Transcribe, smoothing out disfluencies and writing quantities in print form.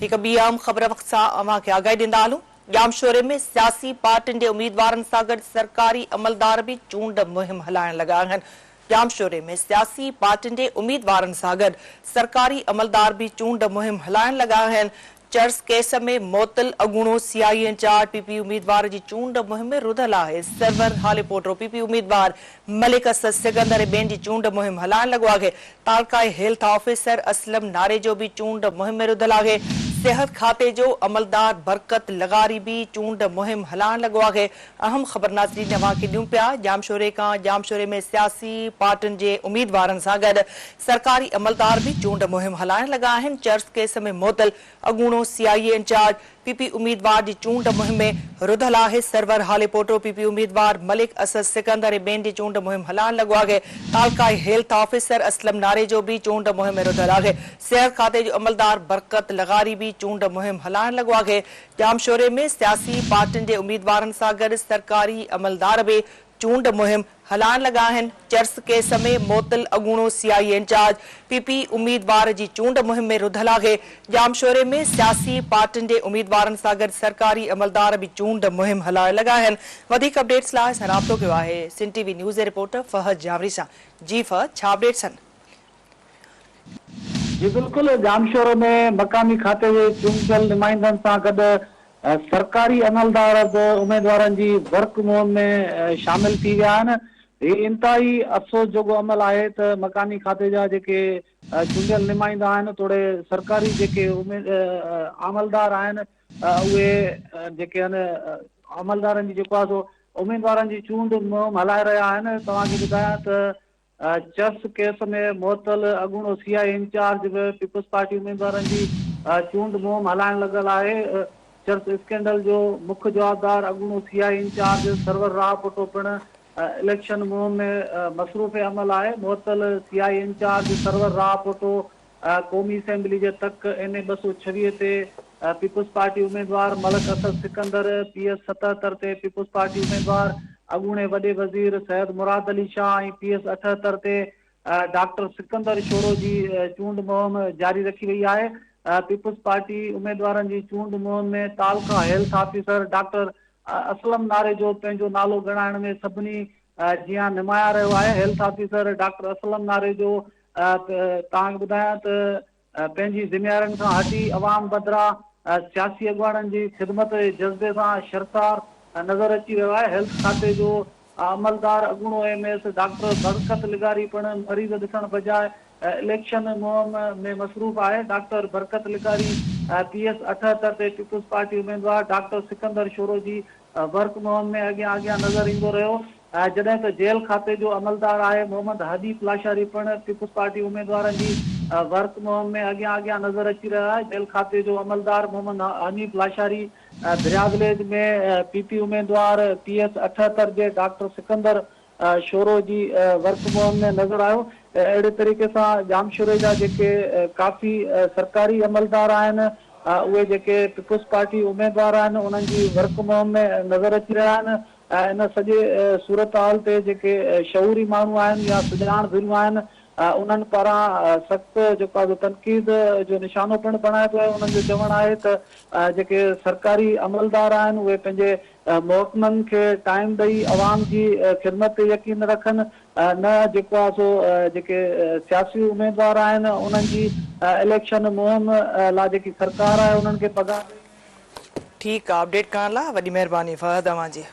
هڪ ٻي اهم خبر وقت سان اوهان کي آگاهي ڏيندا هلون، ڄامشوري ۾ سياسي پارٽين جي اميدوارن سان گڏ سرڪاري عملدار به چونڊ مهم هلائڻ لڳا آهن. ڄامشوري ۾ سياسي پارٽين جي اميدوارن سان گڏ سرڪاري عملدار به چونڊ مهم هلائڻ لڳا آهن. چرس ڪيس ۾ معطل اڳوڻو C I A incharge P P اميدوار جي چونڊ مهم ۾ رڌل آهي. سرور هاليپوٽو پي پي اميدوار ملڪ اسد سڪندر ۽ ٻين جي چونڊ مهم هلائڻ لڳو آهي. تعلقه هيلٿ آفيسر اسلم ناريجو به چونڊ مهم ۾ رڌل آهي. صحت کاتي جو عملدار برڪت لغاري به چونڊ مهم هلائڻ لڳو آهي. اهم خبر ناظرين اوهان کي ڏيون پيا ڄامشوري کان ڄامشوري ۾ سياسي پارٽين جي اميدوارن سان گڏ سرڪاري عملدار به چونڊ مهم هلائڻ لڳا آهن. چرس ڪيس ۾ معطل اڳوڻو C I A incharge P P اميدوار جي چونڊ مهم ۾ رڌل آهي، سرور هاليپوٽو پي پي اميدوار ملڪ اسد سڪندر ۽ ٻين جي چونڊ مهم هلائڻ لڳو آهي، تعلقه هيلٿ آفيسر اسلم ناريجو به چونڊ مهم ۾ رڌل آهي، صحت کاتي جو عملدار برڪت لغاري به چونڊ مهم هلائڻ لڳو آهي، ڄامشوري ۾ سياسي پارٽين جي اميدوارن سان گڏ سرڪاري عملدار به چونڊ مهم هلائڻ لڳا آهن، چرس ڪيس ۾ معطل اڳوڻو C I A incharge P P اميدوار جي چونڊ مهم ۾ رڌل آهي، ڄامشوري ۾ سياسي پارٽين جي اميدوارن سان گڏ سرڪاري عملدار به چونڊ مهم هلائڻ لڳا آهن، وڌيڪ اپڊيٽس لاء اسان رابطو ڪيو آهي سنڌ ٽي وي نيوز جي رپورٽر فهد جانوري سان، جي فهد ڇا اپڊيٽس آهن؟ جي بلڪل ڄامشورو ۾ مقامي کاتي جي چونڊيل نمائندن سان گڏ سرڪاري عملدار به اميدوارن جي ورڪ مهم ۾ شامل ٿي ويا آهن. هي انتهائي افسوس جوڳو عمل آهي ته مڪاني کاتي جا جيڪي چونڊيل نمائندا آهن توڙي سرڪاري جيڪي عملدار آهن اهي جيڪي آهن عملدارن جي جيڪو آهي سو اميدوارن جي چونڊ مهم هلائي رهيا آهن. توهان کي ٻڌايان ته چرس ڪيس ۾ معطل اڳوڻو سي I incharge به پيپلز پارٽي اميدوارن جي چونڊ مهم هلائڻ لڳل آهي. چرس اسڪينڊل جو مک جوابدار اڳوڻو سي I incharge Sarwar Rahpoto پڻ اليڪشن مهم ۾ مصروف عمل آهي. معطل سي I incharge Sarwar Rahpoto قومي اسيمبلي جي تڪ اين اي 226 تي پيپلز پارٽي اميدوار ملڪ اسد سڪندر، پي ايس 77 تي پيپلز پارٽي اميدوار اڳوڻي وڏي وزير سيد مراد علي شاهه ۽ پي ايس 78 تي ڊاڪٽر سڪندر شورو جي چونڊ مهم جاري رکي وئي آهي. پيپلز پارٽي اميدوارن جي چونڊ مهم ۾ تعلقه health officer doctor Aslam Narejo پنهنجو نالو ڳڻائڻ ۾ سڀني جيان نمايان رهيو آهي. Health officer doctor Aslam Narejo توهان کي ٻڌايان ته پنهنجي ذميوارين کان هٽي عوام بدران سياسي اڳواڻن جي خدمت جي جذبي سان شرسار نظر اچي رهيو آهي. هيلٿ کاتي جو عملدار اڳوڻو ايم ايس ڊاڪٽر برڪت لغاري پڻ مريض ڏسڻ بجاء اليڪشن مهم ۾ مصروف آهي. ڊاڪٽر برڪت لغاري پي ايس 78 تي پيپلز پارٽي اميدوار ڊاڪٽر سڪندر شورو جي ورڪ مهم ۾ اڳيان اڳيان نظر ايندو رهيو. جڏهن ته جيل کاتي جو عملدار آهي محمد حنيف لاشاري پڻ پيپلز پارٽي اميدوارن جي ورڪ مهم ۾ اڳيان اڳيان نظر اچي رهيو آهي. جيل کاتي جو عملدار محمد حنيف لاشاري ڀريا وليج ۾ پي پي اميدوار پي ايس 78 جي ڊاڪٽر سڪندر شورو جي ورڪ مهم ۾ نظر آيو. اهڙي طريقي سان ڄامشوري جا جيڪي ڪافي سرڪاري عملدار آهن اهي جيڪي پيپلز پارٽي اميدوار آهن انهن جي ورڪ مهم ۾ نظر اچي رهيا آهن. ۽ ان سڄي صورتحال تي جيڪي شعوري ماڻهو آهن يا سڄاڻ ڌريون آهن انهن پاران سخت جيڪو آهي سو تنقيد جو نشانو پڻ بڻايو پيو وڃي. انهن جو چوڻ آهي ته جيڪي سرڪاري عملدار آهن اهي پنهنجي محڪمن کي ٽائيم ڏئي عوام جي خدمت تي يقين رکن نه جيڪو آهي سو جيڪي سياسي اميدوار آهن انهن جي اليڪشن مهم لا جيڪي سرڪار آهي انهن کي پگهار ڏئي. ٺيڪ آ اپڊيٽ ڪرڻ لا وڏي مهرباني فهد اوهان جي.